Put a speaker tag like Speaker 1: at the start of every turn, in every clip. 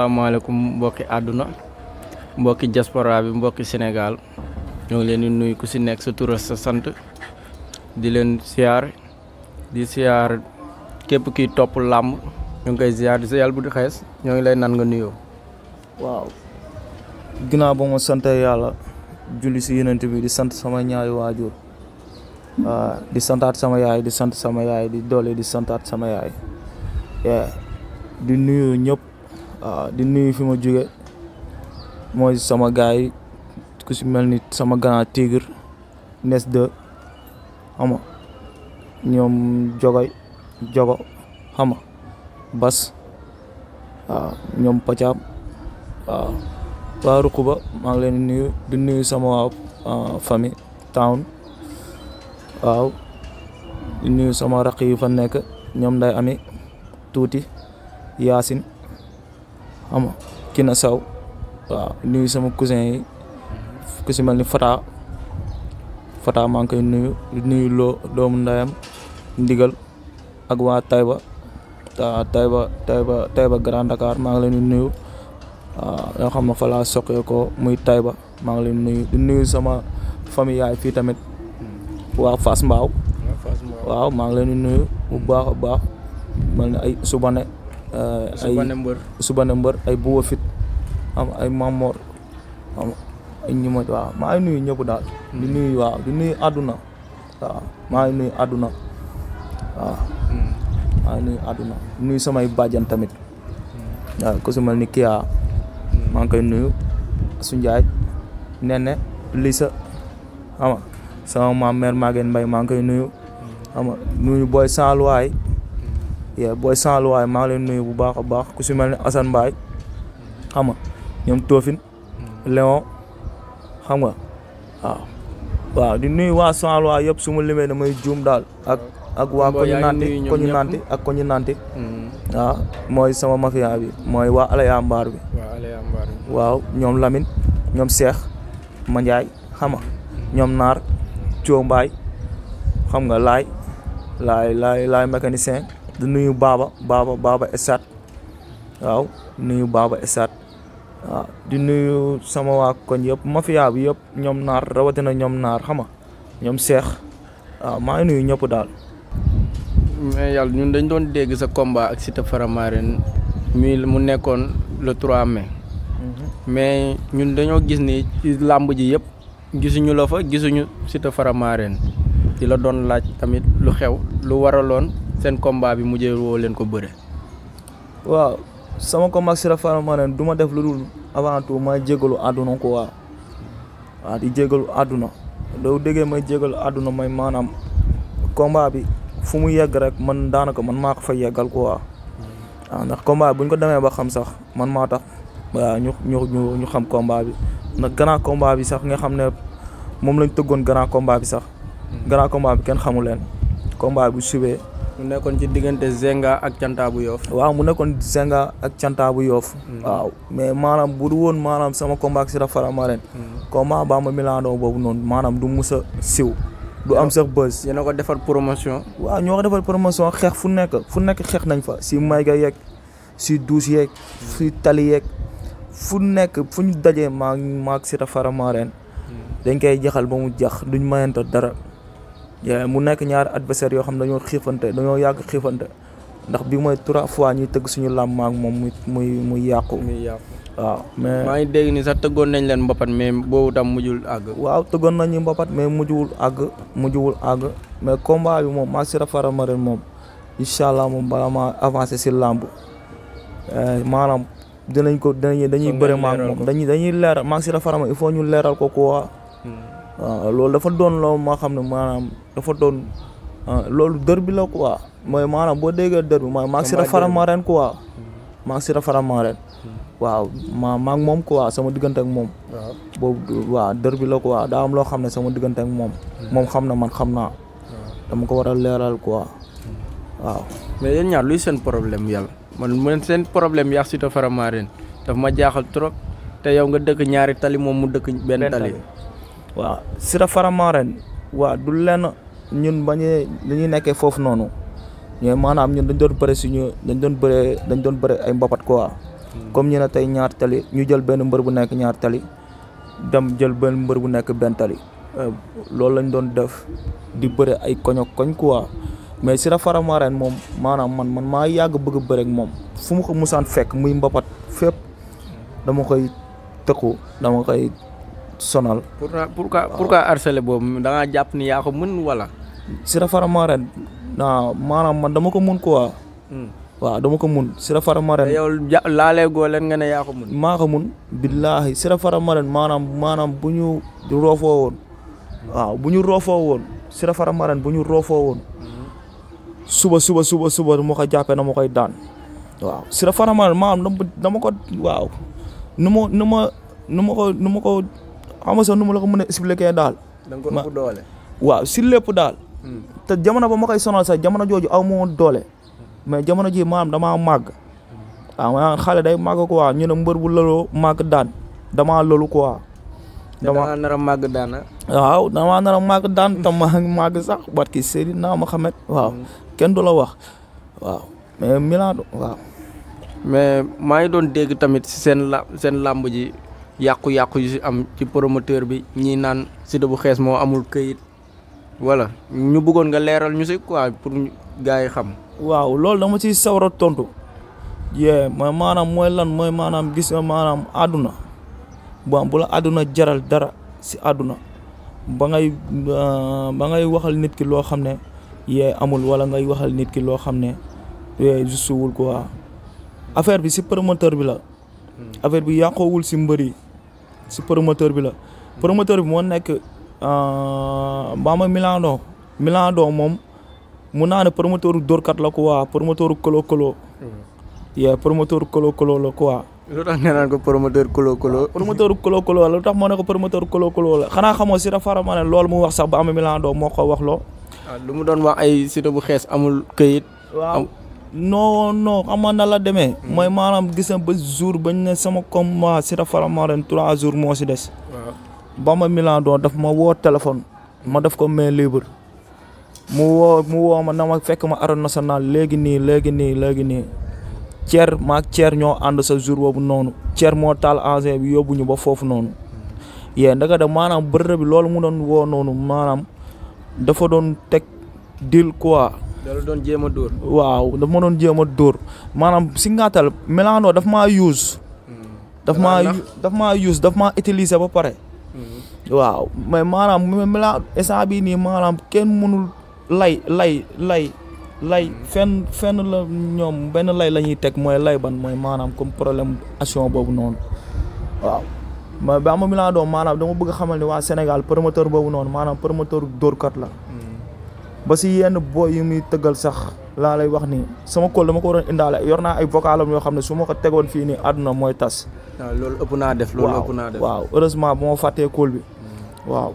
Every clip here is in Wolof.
Speaker 1: Assalamualaikum mbokki àdduna mbokki diaspora bi mbokki Sénégal ñoo ngi leen di nuyu ku ci nekk sa tur sa sant di leen di siyaar képp kiy topp làmb ñu ngi koy siyaar di sa yàlla bu di xees ñoo ngi lay nan nga nuyoo.
Speaker 2: waaw ginnaaw ba ma sant yàlla julli si yenent bi di sant sama ñaari waajur di santaat sama yaay di sant sama yaay di doole di santaat sama yaay di nuyu ñëpp di nuyu fi ma jóge mooy sama gaay ku si mel ni sama grand tigre Nes 2 xam nga ñoom jogo xam nga bas ñoom Paccaam waa Rukuba maa ngi leen di nuyu sama waa famille town waaw di nuyu sama raq yi fa nekk ñoom nday ami tuuti Yaasin xam nga Kina Saw waaw nuyu sama cousin yi ku si mel ni Fata maa ngi koy nuyu loo doomu ndayam ndigal ak waa Taïba Grand Dakar maa ngi leen di nuyu yoo xam ne fa laa soqee ko muy Taïba maa ngi leen di nuyu sama famille yaay fii tamit waa Fass Mbao waaw maa ngi leen di nuyu bu baax a baax mel ni ay Subane mbër ay Buwa Fit am ay Mamor am ay ñuma waaw maa ngi nuyu ñëpp daal di nuyu àdduna waaw maa ngi nuyu àdduna waaw maa ngi nuyu àdduna nuyu samay bàjjan tamit waaw ku si mel ni Kia maa ngi koy nuyu su Njaay Nene Lisa xam nga sama maam mère Maguette Mbaye maa ngi koy nuyu xam nga nuyu booy Sanluwaay maa ngi leen nuyu bu baax a baax ku si mel ni Assane Mbaye xam nga ñoom Tofin Léon xam nga waaw di nuyu waa Sanluwaay yëpp su ma limee damay juum daal ak waa koñu nanti waaw mooy sama mafia bi mooy waa Alaya Mbaar bi waaw ñoom Lamine ñoom Cheikh Mandiaye xam nga ñoom Naar Thio Mbaye xam nga laay mécanicien di nuyu Baba Esat waaw nuyu Baba Esat waaw di nuyu sama waa koñ yëpp mafia bi yëpp ñoom Naar rawatina ñoom Naar xam nga ñoom Cheikh waaw maa ngi nuyu ñëpp daal.
Speaker 1: mais yàlla ñun dañ doon dégg sa combat ak Siteu Faramareen mu nekkoon le 3 mai. mais ñun dañoo gis ni ci làmb ji yëpp gisuñu la fa gisuñu Siteu Faramareen di la doon laaj tamit lu xew lu waraloon seen combat bi mujjee woo leen ko bëre.
Speaker 2: waaw sama combat Siteu Faramareen du ma def lu dul avant tout may jégalu àdduna ko waaw di jégalu àdduna doo déggee may jégalu àdduna may maanaam combat bi fu mu yegg rek man daanaka man maa ko fa yeggal ko waaw ndax combat buñ ko demee ba xam sax man maa tax waaw ñu xam combat bi ndax grand combat bi sax nga xam ne moom lañ tëggoon grand combat bi sax grand combat bi kenn xamu leen combat bu subee
Speaker 1: mu nekkoon ci diggante Zenga ak Canta bu Yoff.
Speaker 2: waaw mu nekkoon Zenga ak Canta bu Yoff waaw mais maanaam bu du woon maanaam sama combat ak Siteu Faramareen combat ba ma milandoo boobu noonu maanaam du musa siw du am sax buzz.
Speaker 1: yéen a ko defar promotion.
Speaker 2: waaw ñoo ko defar promotion xeex fu nekk xeex nañ fa si mayga yeeg si duus yeeg si tali yeeg fu nekk fu ñu dajee maag Siteu Faramareen dañ koy jaxal ba mu jax duñ mayante dara mu nekk ñaari adversaire yoo xam ne dañoo yàgg xiifante ndax bi mooy 3 fois ñuy tëgg suñu làmb maag moom muy yàqu waaw mais
Speaker 1: maa ngi dégg ni sax tëggoon nañ leen mbapat mais boobu tam mujjul àgg.
Speaker 2: waaw tëggoon nañu mbapat mais mujjul àgg mais combat bi moom maag Siteu Faramareen moom incha allah moom bala ma avancé si làmb maanaam dañuy bëre maag moom dañuy leeral maag Siteu Faramareen il faut ñu leeral ko quoi waaw loolu dafa doon loolu moo xam ne maanaam dafa doon loolu dër bi la quoi mooy maanaam boo déggee dër bi mooy maag Siteu Faramareen quoi maag Siteu Faramareen waaw maag moom quoi sama diggante ak moom boobu waaw dër bi la quoi daa am loo xam ne sama diggante ak moom xam na man xam naa dama ko war a leeral quoi waaw
Speaker 1: mais yéen ñaar luy seen problème yàlla man seen problème yaa Siteu Faramareen daf ma jaaxal trop te yow nga dëkk ñaari tali moom mu dëkk benn tali
Speaker 2: waaw Siteu Faramareen waaw du lenn ñun bañee li ñuy nekkee foofu noonu ñooy maanaam ñun dañ doon bëre ay mbapat quoi comme ñu ne tey ñaar tali ñu jël benn mbër bu nekk ñaar tali dem jël benn mbër bu nekk benn tali loolu lañ doon def di bëre ay koñ quoi mais Sira Faramaren moom maanaam man maa yàgg bëgg bëre ak moom fu mu ko musaan fekk muy mbapat fépp dama koy tëkku dama koy sonal.
Speaker 1: pourquoi harcelé boobu da ngaa jàpp ni yaa ko mën wala.
Speaker 2: Sira Faramaren maanaam man dama ko mun quoi. waaw dama ko mun Sira Faramaren.
Speaker 1: yow laalee goo leen nga ne yaa ko mun.
Speaker 2: maa ko mun billaahi Sira Faramaren maanaam bu ñu roofoo woon. waaw bu ñu roofoo woon Sira Faramaren bu ñu roofoo woon. suba dama ko jàppee na ma koy daan. waaw Sira Faramaren maanaam dama ko waaw nu ma ko xam nga sax nu ma la ko mën a expliquer daal.
Speaker 1: da nga ko ëpp doole.
Speaker 2: waaw si lépp daal. te jamono ba ma koy sonal sax jamono jooju aw ma woon doole. mais jamono ji maanaam damaa màgg. waaw maanaam xale day màgg quoi ñu ne mbër bu loloo màgg daan damaa lolu quoi.
Speaker 1: damaa nar a màgg daan
Speaker 2: waaw damaa nar a màgg daan tam maa ngi màgg sax barki Seydina Mohamed waaw kenn du la wax waaw mais Milan waaw.
Speaker 1: mais maa ngi doon dégg tamit si seen làmb ji yàqu-yàqu yu si am ci promoteur bi ñii naan Siteu bu xees moo amul këyit wala ñu bëggoon nga leeral ñu si quoi pour gars yi xam.
Speaker 2: waaw loolu dama ciy sawar a tontu. mooy maanaam mooy lan mooy maanaam gis nga maanaam àdduna bu la àdduna jaral dara si àdduna ba ngay waxal nit ki loo xam ne amul wala ngay waxal nit ki loo xam ne juste wul quoi affaire bi si promoteur bi la. affaire bi yàqoowul si mbër yi si promoteur bi la. promoteur bi moo nekk Bamba Milando moom mun naa ne promoteur dóorkat la quoi promoteur kolo promoteur kolo la quoi.
Speaker 1: lu tax nga naan ko promoteur kolo.
Speaker 2: promoteur kolo lu tax moo ne ko promoteur kolo la xanaa xamoo Sira Faramaren loolu mu wax sax Bamba Milando moo ko wax loo.
Speaker 1: lu mu doon wax ay Siteu bu xees amul këyit.
Speaker 2: waaw non xam nga na la demee. mooy maanaam gis na ba jour bañ ne sama combat Sira Faramaren 3 jours moo si des.
Speaker 1: waaw
Speaker 2: Bamba Milando daf ma woo téléphone. ma def ko main libre. mu woo ma na ma fekk ma arène nationale léegi nii. Thier ñoo ànd sa jour boobu noonu. Thier moo taal engin bi yóbbu ñu ba foofu noonu. ndaka de maanaam bërëb bi loolu mu doon woo noonu maanaam dafa doon teg deal quoi.
Speaker 1: da doon jéem a dóor.
Speaker 2: waaw dafa ma doon jéem a dóor maanaam si ngàttal Milando daf maa use. daf maa utiliser ba pare. waaw mais maanaam Milando instant bii nii maanaam kenn mënul lay fenn la ñoom benn lay la ñuy teg mooy lay ban mooy maanaam comme problème action boobu noonu waaw. mais Bamba Milando maanaam dama bëgg xamal ni waa Sénégal promoteur boobu noonu maanaam promoteur dóorkat la. ba si yenn boy yu muy tëggal sax laa lay wax ni sama kóol dama ko waroon indaale yor naa ay vocalam yoo xam ne su ma ko tegoon fii nii àdduna mooy tas.
Speaker 1: waaw loolu ëpp naa def.
Speaker 2: waaw heureusement bu ma fàttee kóol bi. waaw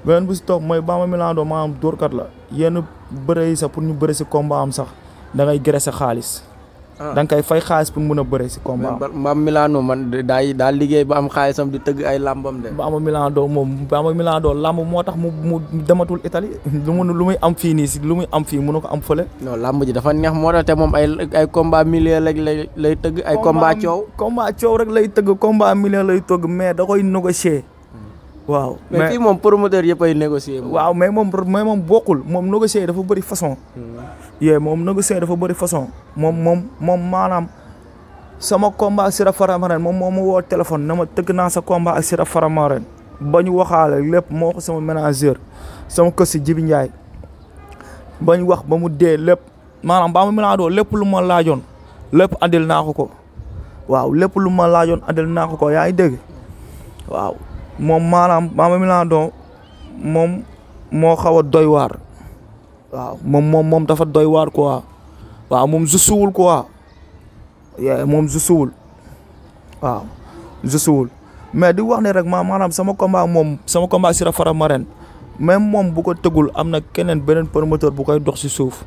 Speaker 2: beneen bu si toog mooy Bamba Milando maanaam dóorkat la yenn bëre yi sax pour ñu bëre si combat am sax da ngay gërë sa xaalis. da nga koy fay xaalis pour mun a bëre si combat am.
Speaker 1: Bamba Milando man daal liggéey ba am xaalisam di tëgg ay làmbam de.
Speaker 2: Bamba Milando làmb moo tax mu dematul Italie lu muy am fii nii si lu muy am fii mënu ko am fële.
Speaker 1: non làmb ji dafa neex moo tax te moom ay combat million lay tëgg ay combat coow.
Speaker 2: combat coow rek lay tëgg combat million lay tëgg mais da koy négocier. waaw
Speaker 1: mais fii moom promoteur yëpp ay négocier.
Speaker 2: waaw mais moom bokkul moom négocier dafa bëri façon. moom négocier dafa bëri façon. moom maanaam sama combat ak Sira Faramaren moom moo ma woo téléphone na ma tëgg naa sa combat ak Sira Faramaren ba ñu waxaale lépp moo ko sama manager sama kër si Jibi Ndiaye ba ñu wax ba mu dee lépp maanaam Bamba Milando lépp lu ma laajoon lépp andil naa ko waaw lépp lu ma laajoon andil naa ko yaa ngi dégg waaw. moom maanaam Bamba Milando moom moo xaw a doy waar waaw moom dafa doy waar quoi waaw moom justuwul quoi moom justuwul waaw justuwul mais di wax ne rek maanaam sama combat Sira Faramaren même moom bu ko tëggul am na beneen promoteur bu koy dox si suuf.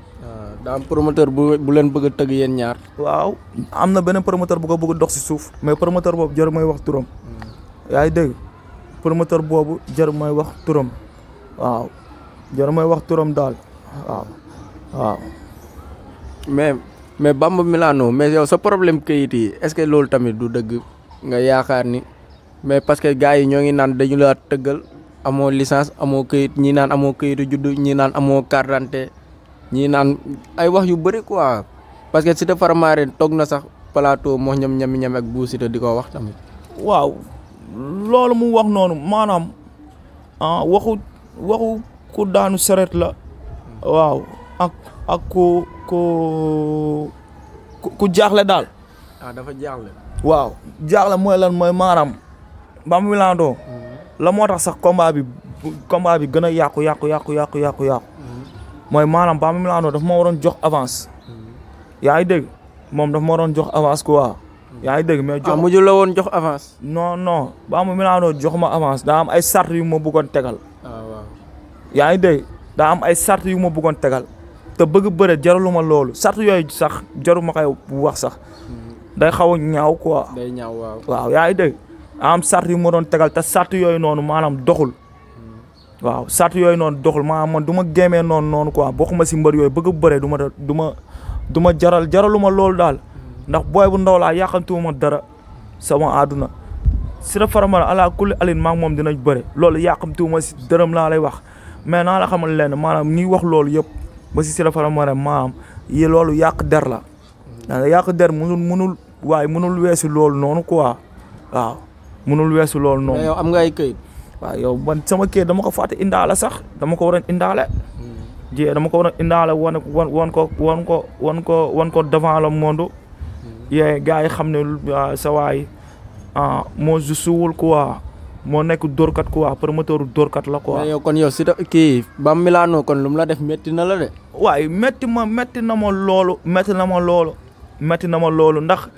Speaker 1: daa am promoteur bu leen bëgg a tëgg yéen ñaar.
Speaker 2: waaw am na beneen promoteur bu ko bëgg a dox si suuf mais promoteur boobu jarul may wax turam. yaa ngi dégg. promoteur boobu jar may wax turam waaw jar may wax turam daal waaw.
Speaker 1: mais mais Bamba Milano mais yow sa problème kayit yi est-ce que loolu tamit du dëgg nga yaakaar ni mais parce que gars yi ñoo ngi naan dañu la tëggal amoo licence amoo kayit ñii naan amoo kayitu juddu ñii naan amoo carte d'identité ñii naan ay wax yu bëri quoi parce que Siteu Faramareen toog na sax plateau moo ñam ak Bou Siteu di ko wax tamit.
Speaker 2: waaw loolu mu wax noonu maanaam waxu ku daanu seret la waaw ak ku jaaxle daal.
Speaker 1: dafa jaaxle.
Speaker 2: waaw jaaxle mooy lan mooy maanaam Bamba Milano la moo tax sax combat bi gën a yàqu mooy maanaam Bamba Milano daf ma waroon jox avance. yaa ngi dégg moom daf ma waroon jox avance quoi. yaa ngi dégg mais jox
Speaker 1: mujj la woon jox avance.
Speaker 2: non Bamba Milano jox ma avance daa am ay sart yu ma bëggoon tegal.
Speaker 1: waaw.
Speaker 2: yaa ngi dégg daa am ay sart yu ma bëggoon tegal te bëgg bëre jaraluma loolu sart yooyu sax jaruma koy wax sax day xaw a ñaaw quoi.
Speaker 1: day ñaaw waaw.
Speaker 2: waaw yaa ngi dégg am sart yu ma doon tegal te sart yooyu noonu maanaam doxul. waaw sart yooyu noonu doxul maanaam man du ma gémmee noonu quoi bokkuma si mbër yooyu bëgg bëre du ma jaraluma loolu daal ndax booy bu ndaw laa yàqantuwuma dara sama àdduna Siteu Faramareen ala kulli alin maa moom dinañ bëre loolu yàqantuwuma si dërëm laa lay wax mais naa la xamal leen maanaam ñi wax loolu yëpp ba si Siteu Faramareen maanaam yi loolu yàq der la yàq der mënul weesu loolu noonu quoi waaw mënul weesu loolu noonu.
Speaker 1: mais yow am nga ay këyit.
Speaker 2: waaw yow man sama këyit dama ko fàtte indaale sax dama ko waroon indaale. dama ko waroon indaale wan ko devant le monde. yee gars yi xam ne sa waay moo justuwul quoi moo nekk dóorkat quoi promoteur dóorkat la quoi.
Speaker 1: mais yow kon yow Siteu kii Bamba Milano kon lu mu la def métti na la de.
Speaker 2: waaye métti na ma loolu ndax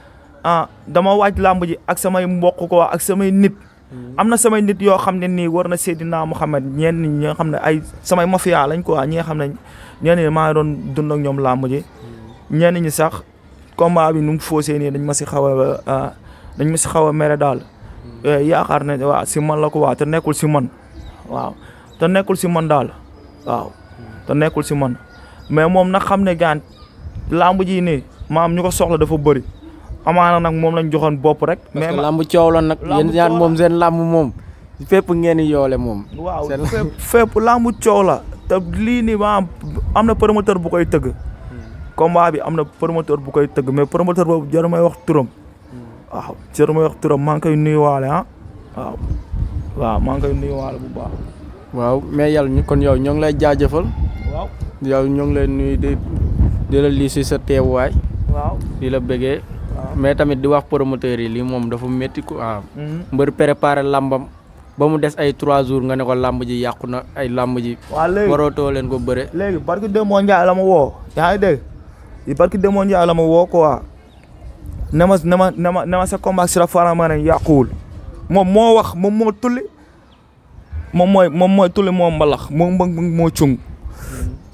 Speaker 2: dama waaj làmb ji ak samay mbokk quoi ak samay nit. am na samay nit yoo xam ne nii war na Seydina Mohamed ñenn ñi nga xam ne ay samay mafia lañ quoi ñi nga xam ne ñenn ñi maa ngi doon dund ak ñoom làmb ji ñenn ñi sax combat bi nu mu foosee nii dañ ma si xaw a mere daal. yaakaar ne waaw si man la ko waaw te nekkul si man waaw te nekkul si man daal waaw te nekkul si man mais moom nag xam ne gaan làmb ji nii maam ñu ko soxla dafa bëri amaana nag moom lañ joxoon bopp rek. mais
Speaker 1: làmb coow la nag. yéen ñaar moom seen làmb moom fépp ngeen di yoole moom.
Speaker 2: waaw fépp làmb coow la te lii nii maam am na promoteur bu koy tëgg. combat bi am na promoteur bu koy tëgg mais promoteur boobu jarul may wax turam. waaw jarul may wax turam maa ngi koy nuyuwaale waaw maa ngi koy nuyuwaale bu baax.
Speaker 1: waaw mais yàlla kon yow ñoo ngi lay jaajëfal.
Speaker 2: waaw
Speaker 1: yow ñoo ngi lay nuyu di la lii si sa teewaay.
Speaker 2: waaw
Speaker 1: di la bëggee. mais tamit di wax promoteur yi lii moom dafa métti quoi. mbër préparé làmbam ba mu des ay 3 jours nga ne ko làmb ji yàqu na ay làmb ji.
Speaker 2: waaw léegi
Speaker 1: warootoo leen ko bëre.
Speaker 2: léegi barki Demba Ndiaye la ma woo. yaa ngi dégg barki Demba Ndiaye la ma woo quoi. ne ma sa combat ak Siteu Faramareen yàquwul moom moo wax moom moo tulli moom mooy tulli moom mbalax moo cung.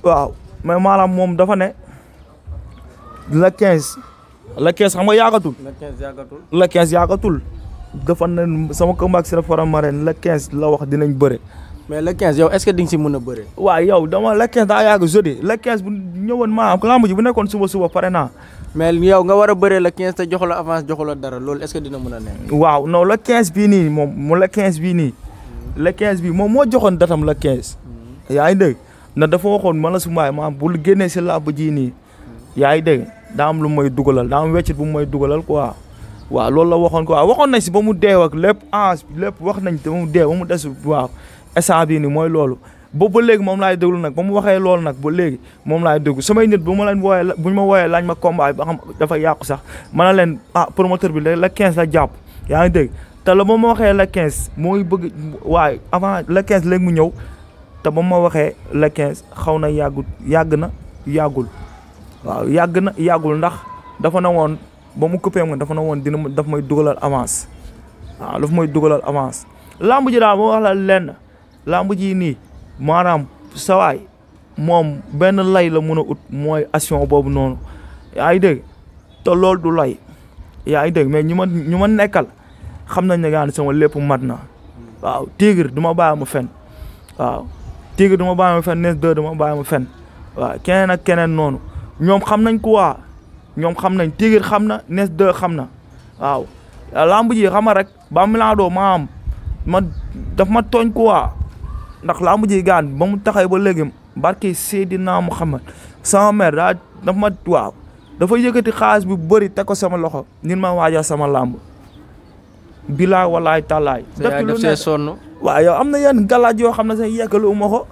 Speaker 2: waaw mais maanaam moom dafa ne le 15 xam nga yàggatul. le 15 yàggatul. dafa ne sama combat ak Siteu Faramareen le 15 la wax dinañ bëre.
Speaker 1: mais le 15 yow est-ce que di nga si mën a bëre.
Speaker 2: waaw yow dama le 15 daa yàgg jeudi le 15 bu ñëwoon maanaam lamb ji bu nekkoon suba pare naa.
Speaker 1: mais yow nga war a bëree le 15 te joxu la avance joxu la dara loolu est-ce que dina mën a nekk.
Speaker 2: waaw non le 15 bii nii moom le 15 bii nii. le 15 bii moom moo joxoon datam le 15. yaa ngi dégg na dafa waxoon man la su maay maanaam bu génnee si làmb ji nii. yaa ngi dégg daa am lu may dugalal daa am weccit bu may dugalal quoi. waaw loolu la waxoon quoi waxoon nañ si ba mu deew ak lépp wax nañ te ba mu deew ba mu des waaw instant bii nii mooy loolu. boobu ba léegi moom laay déglu nag ba mu waxee loolu nag ba léegi moom laay déglu samay nit bu ma leen wooyee bu ñu ma wooyee laaj ma combat ba xam dafa yàqu sax ma ne leen promoteur bi la 15 la jàpp yaa ngi dégg te la ba ma waxee la 15 mooy bëgg waaye avant la 15 léegi mu ñëw te ba ma waxee la 15 xaw na yàgg na yàggul waaw yàggul ndax dafa na woon ba mu coupé ma dafa na woon daf may dugalal avance waaw daf may dugalal avance lamb ji daal ma wax la lenn lamb ji nii maanaam sawaay moom benn lay la mën a ut mooy action boobu noonu yaa ngi dégg te loolu du lay yaa ngi dégg mais ñu ma nekkal xam nañ ne gaa sama lépp mat na waaw Tigre du ma bàyyi ma fen waaw Tigre du ma bàyyi ma fen Nes 2 du ma bàyyi ma fen waaw keneen ak keneen noonu ñoom xam nañ ko waa ñoom xam nañ Tigre xam na Nes 2 xam na waaw lamb ji xam nga rek ba Milado maam daf ma tooñ quoi ndax lamb ji gaan ba mu taxay ba léegi barke Seydina Muhammad sama mère daf ma waaw dafa yëkkati xaalis bi bëri teg ko sama loxo nin ma waajal sama lamb bilaay walaay talaay
Speaker 1: daf see sonn
Speaker 2: waaw yow am na yenn galaaj yoo xam ne sax yekkalu ma ko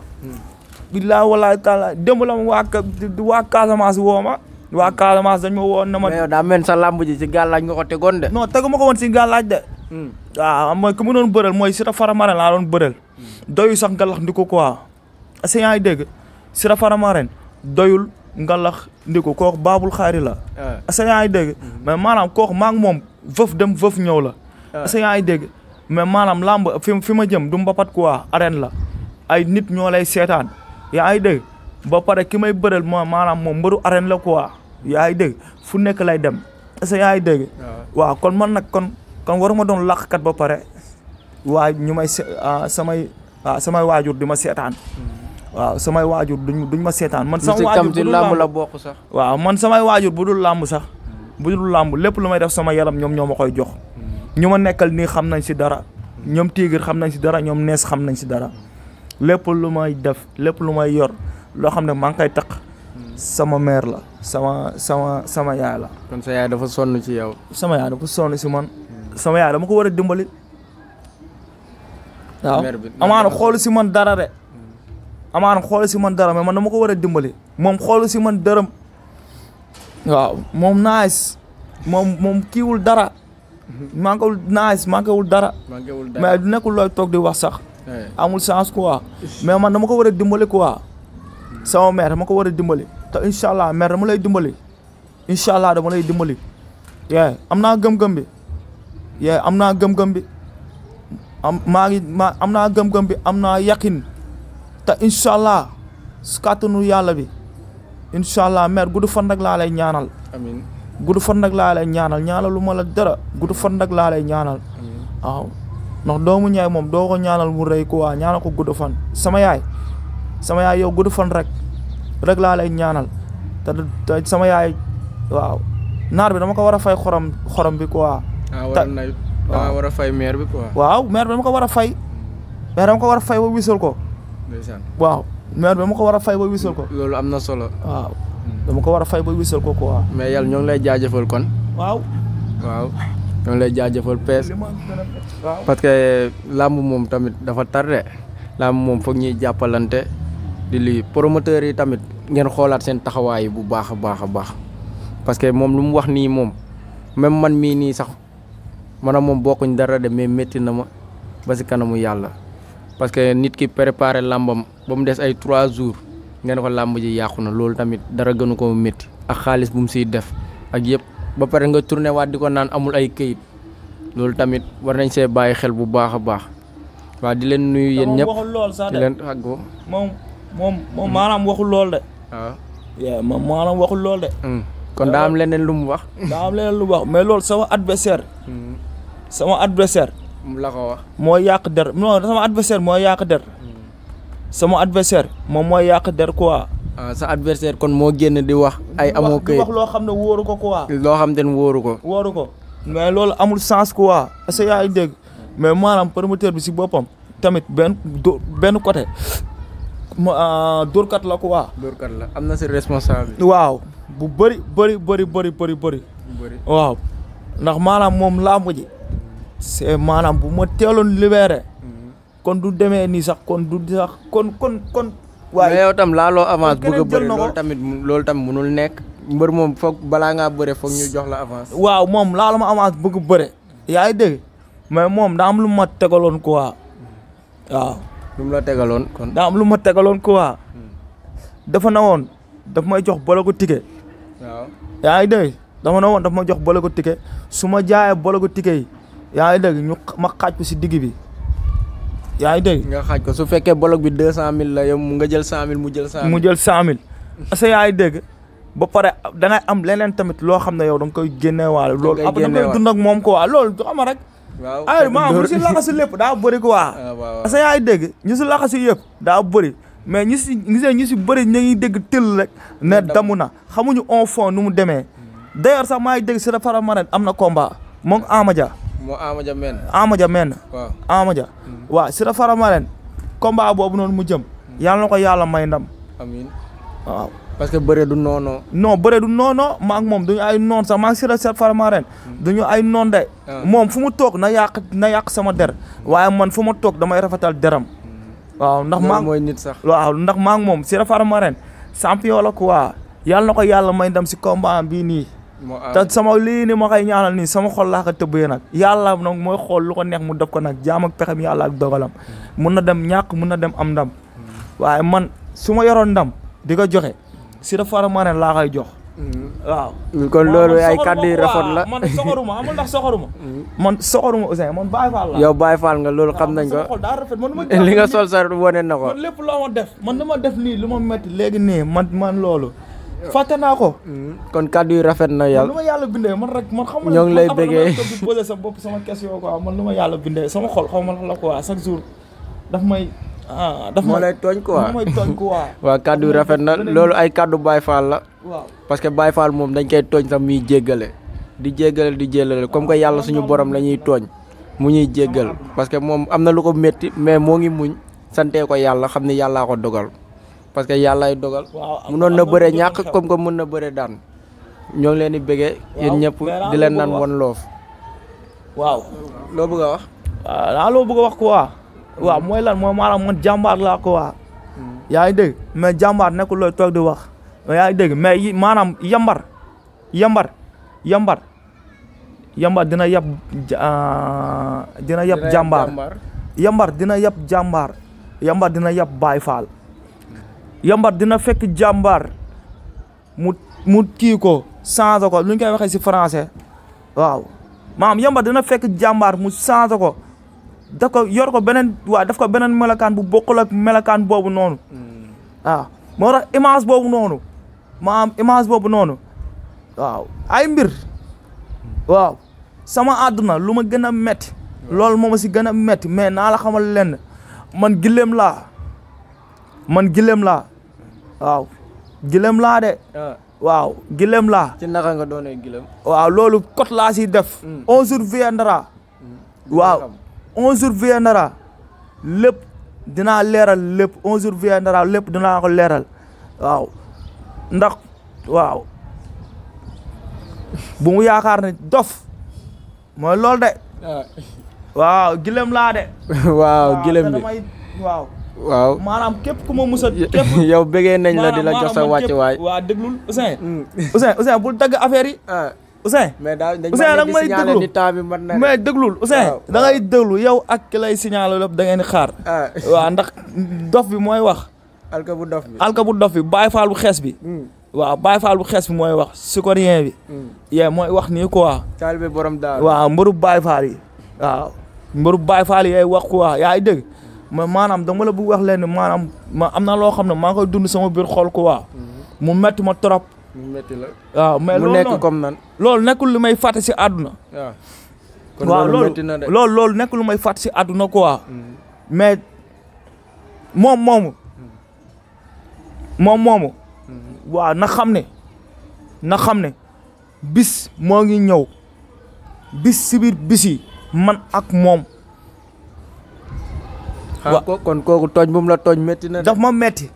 Speaker 2: bilaay walaay talaay démb la ma waa Casamance woo ma waa Casamance dañ ma woon na ma
Speaker 1: mais yow daa mel sa lamb ji ci gàllaaj nga ko tegoon de
Speaker 2: non tegu ma ko woon si gàllaaj de waaw mooy ku mu doon bëreel mooy Sira Faramaren laa doon bëreel doyu sax ngalax ndiku quoi est-ce que yaa ngi dégg Sira Faramaren doyul ngalax ndiku kooku baabul xaari la est-ce que yaa ngi dégg mais maanaam kooku maa ngi moom vëf dem vëf ñëw la est-ce que yaa ngi dégg mais maanaam lamb fi ma jëm du mbapat quoi arène la ay nit ñoo lay seetaan yaa ngi dégg ba pare ki may bëreel maanaam moom mbëru arène la quoi yaa ngi dégg fu nekk lay dem est-ce que yaa ngi dégg waaw kon man nag kon waruma doon làqkat ba pare waaye ñu may samay waajur di ma seetaan waaw samay waajur duñ ma seetaan man sama waajur bu dul làmb la bokk sax waaw man samay waajur bu dul làmb sax bu dul làmb lépp lu may def sama yaram ñoom ñoo ma koy jox ñu ma nekkal nii xam nañ si dara ñoom Tigre xam nañ si dara ñoom Nees xam nañ si dara lépp lu may def lépp lu may yor loo xam ne maa ngi koy taq sama mère la sama yaay la.
Speaker 1: kon sa yaay dafa sonn ci yow.
Speaker 2: sama yaay dafa sonn si man. sama yaay dama ko war a dimbali. waaw amaana xoolu si man dara de. amaana xoolu si man dara mais man dama ko war a dimbali. moom xoolu si man dërëm. waaw moom nice. moom kiiwul dara. manquewul nice manquewul dara. mais du nekkul looy toog di wax sax. amul chance quoi. mais man dama ko war a dimbali quoi. sama mère dama ko war a dimbali. te incha allah mère dama lay dimbali. incha allah dama lay dimbali. am naa gëm-gëm bi. am naa gëm-gëm bi. am naa gëm-gëm bi am naa yaqin. te incha allah su kàttanu yàlla bi. incha allah mère gudd fan rek laa lay ñaanal.
Speaker 1: amiin
Speaker 2: gudd fan rek laa lay ñaanal ñaanal lu ma la dara gudd fan rek laa lay ñaanal. waaw ndax doomu ñaay moom doo ko ñaanal mu rëy quoi ñaanal ko gudd fan. sama yaay yow gudd fan rek laa lay ñaanal te sama yaay waaw naar bi dama ko war a fay xorom bi quoi.
Speaker 1: waaw war a fay maire bi quoi.
Speaker 2: waaw maire bi dama ko war a fay. maire dama ko war a fay ba wisal ko.
Speaker 1: ndeysaan
Speaker 2: waaw maire bi dama ko war a fay ba wisal ko.
Speaker 1: loolu am na solo.
Speaker 2: waaw dama ko war a fay ba wisal ko quoi.
Speaker 1: mais yàlla ñoo ngi lay jaajëfal kon.
Speaker 2: waaw.
Speaker 1: ñoo ngi lay jaajëfal pees. parce que làmb moom tamit dafa tardé. làmb moom foog ñuy jàppalante di lii promoteurs yi tamit ngeen xoolaat seen taxawaay bu baax a baax a baax parce que moom lu mu wax nii moom même man mii nii sax man ak moom bokkuñ dara de mais métti na ma ba si kanamu yàlla parce que nit ki préparé làmbam ba mu des ay 3 jours ngeen ko làmb ji yàqu na loolu tamit dara gënu ko métti ak xaalis bu mu siy def ak yëpp ba pare nga tourné waat di ko naan amul ay këyit loolu tamit war nañ see bàyyi xel bu baax a baax waaw di leen nuyu yéen ñëpp di leen àggoo
Speaker 2: moom maanaam waxul lool de.
Speaker 1: waaw.
Speaker 2: moom maanaam waxul lool de.
Speaker 1: kon daa am leneen lu mu wax.
Speaker 2: daa am leneen lu mu wax mais loolu sama adversaire. sama adversaire.
Speaker 1: la ko wax.
Speaker 2: moo yàq der non sama adversaire moo yàq der. sama adversaire moom mooy yàq der quoi.
Speaker 1: sa adversaire kon moo génn di wax. ay amoo këyit
Speaker 2: di wax loo xam ne wóoru ko quoi.
Speaker 1: loo xam ne wóoru ko.
Speaker 2: wóoru ko mais loolu amul sens quoi est-ce que yaa ngi dégg mais maanaam promoteur bi si boppam tamit benn côté. dóorkat la quoi.
Speaker 1: dóorkat la am na si responsable.
Speaker 2: waaw bu bëri. waaw ndax maanaam moom làmb ji c'est maanaam bu ma teeloon libéré. kon du demee nii sax kon du sax kon.
Speaker 1: waaye mais yow tam laaloo avance bëgg a bëri loolu tamit mënul nekk. mbër moom foog balaa ngaa bëre foog ñu jox la avance.
Speaker 2: waaw moom laaloo ma avance bëgg bëre. yaa ngi dégg mais moom daa am lu ma tegaloon quoi waaw.
Speaker 1: lu mu la tegaloon kon.
Speaker 2: daa am lu ma tegaloon quoi. dafa na woon daf may jox bologu ticket.
Speaker 1: waaw
Speaker 2: yaa ngi dégg dafa na woon daf ma jox bologu ticket su ma jaayee bologu ticket yi yaa ngi dégg ma xaaj ko si digg bi yaa ngi dégg.
Speaker 1: nga xaaj ko su fekkee bolog bi 200000 la yow nga jël 100000 mu jël 100000.
Speaker 2: mu jël 100000 parce que yaa ngi dégg ba pare da ngay am leneen tamit loo xam ne yow da nga koy génneewaale. loolu après da nga koy dund ak moom quoi loolu xam nga rek.
Speaker 1: waaw
Speaker 2: ay maanaam ñu si laxasu lépp daa bëri quoi.
Speaker 1: waaw
Speaker 2: parce que yaa ngi dégg ñu si laxasu yëpp daa bëri mais ñu si bëri ñu ngi dégg tëll rek ne damu na xamuñu au fond nu mu demee d'ailleurs sax maa ngi dégg Siteu Faramareen am na combat moom Amadia.
Speaker 1: moo Amadia men.
Speaker 2: Amadia men.
Speaker 1: waaw
Speaker 2: Amadia. waaw Siteu Faramareen combat boobu noonu mu jëm. yàlla na ko yàlla may ndam.
Speaker 1: amiin
Speaker 2: waaw.
Speaker 1: parce que bëre du noonu.
Speaker 2: non bëre du noonu maa ak moom duñu ay noon sax maa ngi Siteu Faramareen duñu ay noon de. moom fu mu toog na yàq sama der waaye man fu ma toog damay rafetal deram. waaw ndax maa
Speaker 1: mooy nit sax.
Speaker 2: waaw ndax maa ak moom Siteu Faramareen champion la quoi yàlla na ko yàlla may ndam si combat bii nii. te sama lii ni ma koy ñaanal nii sama xol laa ko tëbbee nag yàlla nag mooy xool lu ko neex mu def ko nag jaam ak pexem yàlla ak dogalam mun na dem ñàkk mun na dem am ndam waaye man su ma yoroon ndam di ko joxe Siteu Faramareen laa koy jox. waaw.
Speaker 1: kon loolu ay kàddu yu rafet la
Speaker 2: man soxoruma amul ndax soxoruma. man soxoruma Ouzin man Baye Fall la.
Speaker 1: yow Baye Fall nga loolu xam nañ ko.
Speaker 2: sama xol daa rafet man
Speaker 1: li nga sol sa wane na ko.
Speaker 2: man lépp loo ma def man dama def nii lu ma métti léegi nii man loolu. fàtte naa ko.
Speaker 1: kon kàddu yu rafet na yàlla.
Speaker 2: lu ma yàlla bindee man rek man xam nga.
Speaker 1: ñoo ngi lay bëggee
Speaker 2: man di poser sa bopp sama question quoi man lu ma yàlla bindee sama xol xaw ma la quoi chaque jour daf may.
Speaker 1: moo lay tooñ quoi
Speaker 2: moo may tooñ quoi.
Speaker 1: waaw kàddu yu rafet na loolu ay kàddu Baye Fall la.
Speaker 2: waaw
Speaker 1: parce que Baye Fall moom dañ koy tooñ sax muy jéggale di jéllale comme que yàlla suñu borom la ñuy tooñ mu ñuy jéggal parce que moom am na lu ko métti mais moo ngi muñ santee ko yàlla xam ni yàllaa ko dogal parce que yàllaay dogal. munoon na bëre ñàkk comme que mën na bëre daan ñoo ngi leen di bëggee. yéen ñëpp di leen naan One Love.
Speaker 2: waaw
Speaker 1: loo bëgg a wax.
Speaker 2: waaw loo bëgg a wax quoi. waaw mooy lan mooy maanaam man jàmbaar laa ko waa yaa ngi dégg mais jàmbaar nekkul looy toog di wax yaa ngi dégg mais maanaam yambar dina yab jàmbaar yambar dina yab jàmbaar yambar dina yab Baye Fall yambar dina fekk jàmbaar mu kii ko changé ko lu ñu koy waxee si français waaw maanaam yambar dina fekk jàmbaar mu changé ko daf ko yor ko beneen waaw daf ko beneen melakaan bu bokkul ak melakaan boobu noonu waaw moo tax image boobu noonu maanaam image boobu noonu waaw ay mbir waaw sama àdduna lu ma gën a metti loolu moo ma si gën a metti mais naa la xamal lenn man gileem laa waaw gileem laa de waaw gileem laa
Speaker 1: ci naka nga doonee gileem
Speaker 2: waaw loolu kot laa si def 11 jours viendra waaw 11 jours viendra lépp dinaa leeral lépp 11 jours viendra lépp dinaa ko leeral waaw ndax waaw bu mu yaakaar ne dof mooy loolu de waaw gilem laa de
Speaker 1: waaw gilem bi waaw
Speaker 2: maanaam képp ku ma musa
Speaker 1: yow bëggee nañ la di la jox sa wàcc waay
Speaker 2: waaw déglul Ouzin bul dagg affaire yi Ouzin
Speaker 1: mais daal dañ
Speaker 2: da nga may déglu
Speaker 1: ni temps bi mën na
Speaker 2: mais déglul Ouzin da ngay déglu yow ak ki lay signalé lépp da ngeen di xaar waaw ndax dof bi mooy wax
Speaker 1: alka
Speaker 2: bu dof bi Baye Fall bu xees bi waaw Baye Fall bu xees bi mooy wax sikorien bi yee mooy wax nii quoi
Speaker 1: taalibe borom daal
Speaker 2: waaw mbëru Baye Fall yi waaw mbëru Baye Fall yi wax quoi yaa ngi dégg mais maanaam dama la bëgg wax leen maanaam ma am na loo xam ne maa ngi koy dund sama biir xol quoi mu metti ma trop
Speaker 1: mu metti la
Speaker 2: waaw mais
Speaker 1: mu nekk comme nan
Speaker 2: loolu nekkul lu may fàtte si àdduna waaw loolu nekkul lu may fàtte si àdduna quoi mais moom moomu waaw na xam ne bis moo ngi ñëw bis si biir bis yi man ak moom
Speaker 1: waaw kon kooku tooñ bu mu la tooñ métti na
Speaker 2: daf ma métti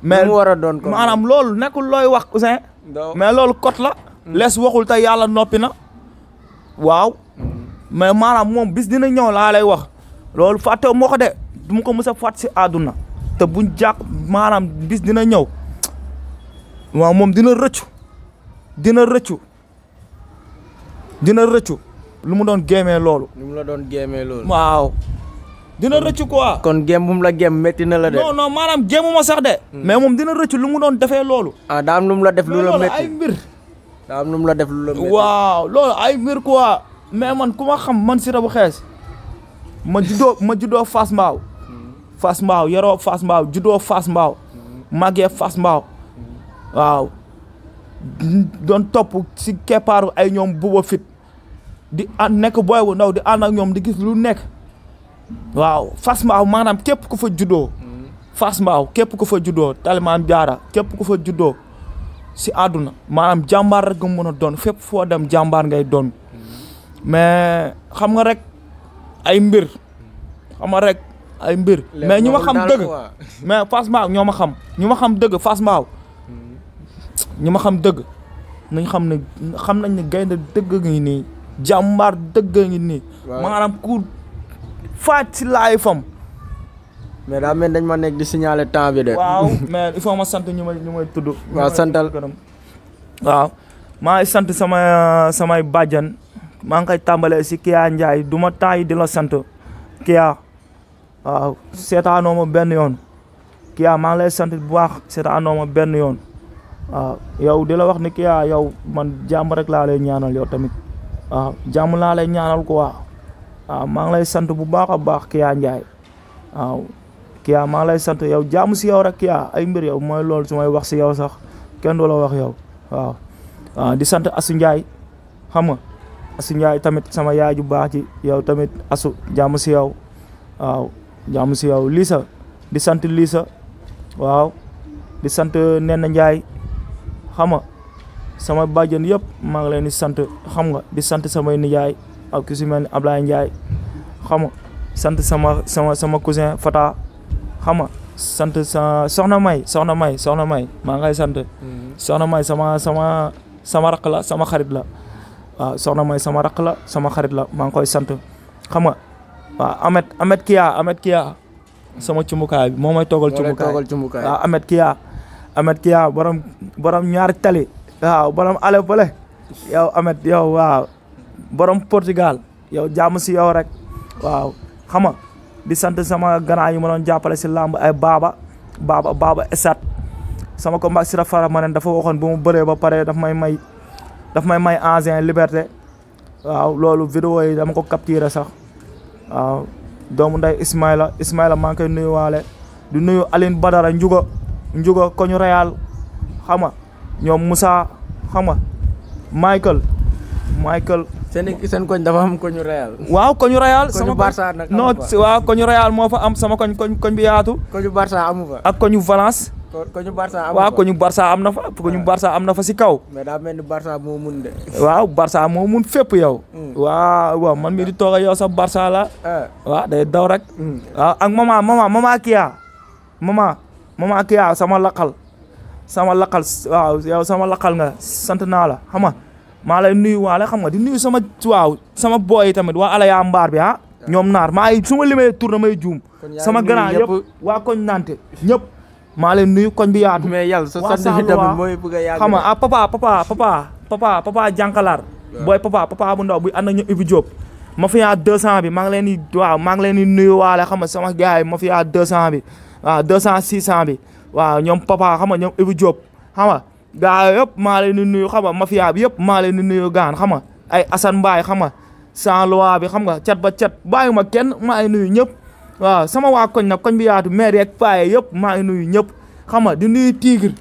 Speaker 2: mais
Speaker 1: mu war a doon ko
Speaker 2: maanaam loolu nekkul looy wax Ouzin mais loolu kot la lees waxul te yàlla noppi na waaw mais maanaam moom bis dina ñëw laa lay wax loolu fàttewu moo ko de du ma ko mës a fàtt si àdduna te buñ jàq maanaam bis dina ñëw waaw moom dina rëccu lu mu doon géemee loolu waaw dina rëccu quoi
Speaker 1: kon gém bu mu la gém métti na la de
Speaker 2: non maanaam géemu ma sax de mais moom dina rëccu lu mu doon defee loolu
Speaker 1: daa am lu mu la def lu la métti
Speaker 2: ay mbir
Speaker 1: daa am lu mu la def lu la métti
Speaker 2: waaw loolu ay mbir quoi mais man ku ma xam man Siteu bu xees ma juddoo Fass Mbao yaroo Fass Mbao juddoo Fass Mbao màggee Fass Mbao waaw doon topp si keppaaru ay ñoom buba fit di nekk booy bu ndaw di ànd ak ñoom di gis lu nekk waaw Fass Mbao maanaam képp ku fa juddoo Fass Mbao képp ku fa juddoo Taliman Diarra képp ku fa juddoo si àdduna maanaam jàmbaar rek nga mën a doon fépp foo dem jàmbaar ngay doon mais xam nga rek ay mbir mais ñu ma xam dëgg mais Fass Mbao ñoo ma xam ñu ma xam dëgg Fass Mbao ñu ma xam dëgg nañ xam nañ ne gaynde dëgg ngi nii jàmbaar dëgg ngi nii maanaam ku faaj si laay fam
Speaker 1: mais daa mel dañ ma nekk di signaler temps bi de.
Speaker 2: waaw mais il faut ma sant ñu may tudd.
Speaker 1: waaw santal
Speaker 2: waaw maa ngi sant samay bàjjan maa ngi koy tàmbalee si Kia Ndiaye du ma taay di la sant Kia waaw seetaanoo ma benn yoon Kia maa ngi lay sant bu baax seetaanoo ma benn yoon waaw yow di la wax ni Kia yow man jàmm rek laa lay ñaanal yow tamit waaw jàmm laa lay ñaanal quoi waaw maa ngi lay sant bu baax a baax Kia Ndiaye waaw. Kia maa ngi lay sant yow jaamu si yow rek Kia ay mbir yow mooy loolu su may wax si yow sax kenn du la wax yow waaw di sant Asu Ndiaye xam nga Asu Ndiaye tamit sama yaay ju baax ci yow tamit Asu jaamu si yow waaw jaamu si yow Lisa di sant Lisa waaw di sant Nena Ndiaye xam nga sama bàjjen yëpp maa ngi leen di sant xam nga di sant samay nijaay ak ku si mel ni Ablaye Ndiaye xam nga sant sama cousin Fata xam nga sant soxna May maa ngay sant soxna May sama rakk la sama xarit la waaw soxna May sama rakk la sama xarit la maa ngi koy sant xam nga waaw Amet Kia sama cumbukaay bi moo may toogal cumbukaay waaw Amet Kia borom ñaari tali waaw borom ale bale yow Amet yow waaw borom Portugal yow jàmm si yow rek waaw xam nga di sant sama gannaaw yi ma doon jàppale si làmb ay baaba esat sama combat si rafara ma ne dafa waxoon bu mu bëree ba pare daf may may ancien liberté waaw loolu vidéo yi dama ko capturé sax waaw doomu nday Ismaïla maa ngi koy nuyuwaale di nuyu Aline Badara Njuga koñu Real xam nga ñoom Moussa xam nga Michael seen koñ dafa am koñu Real. waaw koñu Real sama
Speaker 1: Barça nag
Speaker 2: non waaw koñu Real moo fa am sama koñ bi yaatu.
Speaker 1: koñu Barça amu fa.
Speaker 2: ak koñu Valence.
Speaker 1: koñu Barça amu fa
Speaker 2: waaw koñu Barça am na fa koñu Barça am na fa si kaw.
Speaker 1: mais daa mel ni Barça moo mun de.
Speaker 2: waaw Barça moo mun fépp yow. waaw man mii di toog ak yow sax Barça la. waaw day daw rek. waaw ak mama Kia mama Kia sama laqal waaw yow sama laqal nga sant naa la xam nga maa lay nuyu waale xam nga di nuyu sama booy tamit waa Alaya Mbaar bi ñoom naar maa ngi su ma limee tour may juum sama grand yëpp waa koñ nante ñëpp maa leen nuyu koñ bi yaatu
Speaker 1: mais yàlla sa sant bi tamit mooy bëgg a yàgg
Speaker 2: xam nga papa jànkalaar booy papa bu ndaw buy ànd ak ñoom Ibi Diop mafia 200 bi maa ngi leen di nuyu waale xam nga sama gars yi mafia 200 bi waaw 200 600 bi waaw ñoom papa xam nga ñoom Ibi Diop xam nga gaa yëpp maa leen di nuyu xam nga mafia bi yëpp maa leen di nuyu gaan xam nga ay Assane Mbaye xam nga sans loi bi xam nga cat ba cat bàyyi ma kenn maa ngi nuyu ñëpp waaw sama waa koñ nag koñ bi yaatu maire yeeg paaye yëpp maa ngi nuyu ñëpp xam nga di nuyu Tigre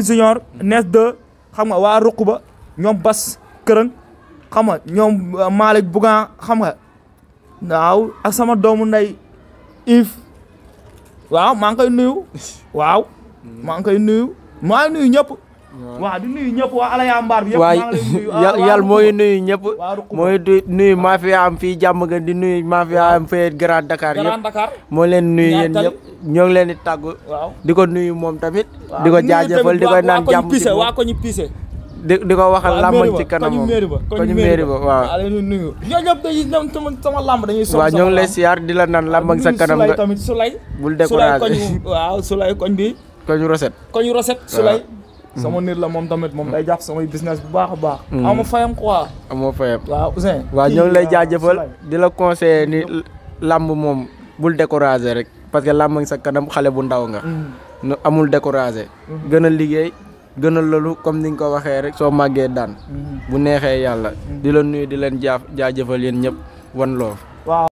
Speaker 2: Junior Nes 2 xam nga waa ruq ba ñoom Bas Kërëng xam nga ñoom Malick Bougan xam nga waaw ak sama doomu nday Yves waaw maa ngi koy nuyu waaw maa ngi koy nuyu ñëpp waaw di nuyu ñëpp waa Alaya Mbaar bi yëpp maa ngi lay nuyu
Speaker 1: yàlla mooy nuyu ñëpp mooy nuyu mafia am fii jàmm gën di nuyu mafia am fii Grand Dakar yëpp moo leen nuyu yéen ñëpp ñoo ngi leen di tàggu di ko nuyu moom tamit di ko jaajëfal di ko naan jàmm ci moom
Speaker 2: waa ko ñu pise
Speaker 1: di ko waxal làmbañ ci kanam moom koñu mairie ba waaw
Speaker 2: nuyu ñoo ñëpp dañuy sama làmb dañuy
Speaker 1: waaw ñoo ngi lay siyaar di la naan làmbañ sa kanam nga
Speaker 2: tamit Soulay
Speaker 1: bul découragé
Speaker 2: waaw Soulay koñ bi
Speaker 1: koñu Roset
Speaker 2: Soulay sama nit la moom tamit moom day jàpp samay business bu baax a baax ama fayam quoi
Speaker 1: amoo fayam
Speaker 2: waaw Ousseyn
Speaker 1: waaw ñoo ngi lay jaajëfal di la conseiller ni làmb moom bul découragé rek parce que làmbañ sa kanam xale bu ndaw nga amul découragé gën a liggéey gën a loolu comme ni nga ko waxee rek soo màggee daan bu neexee yàlla di la nuyu di leen jaajëfal yéen ñëpp wan loo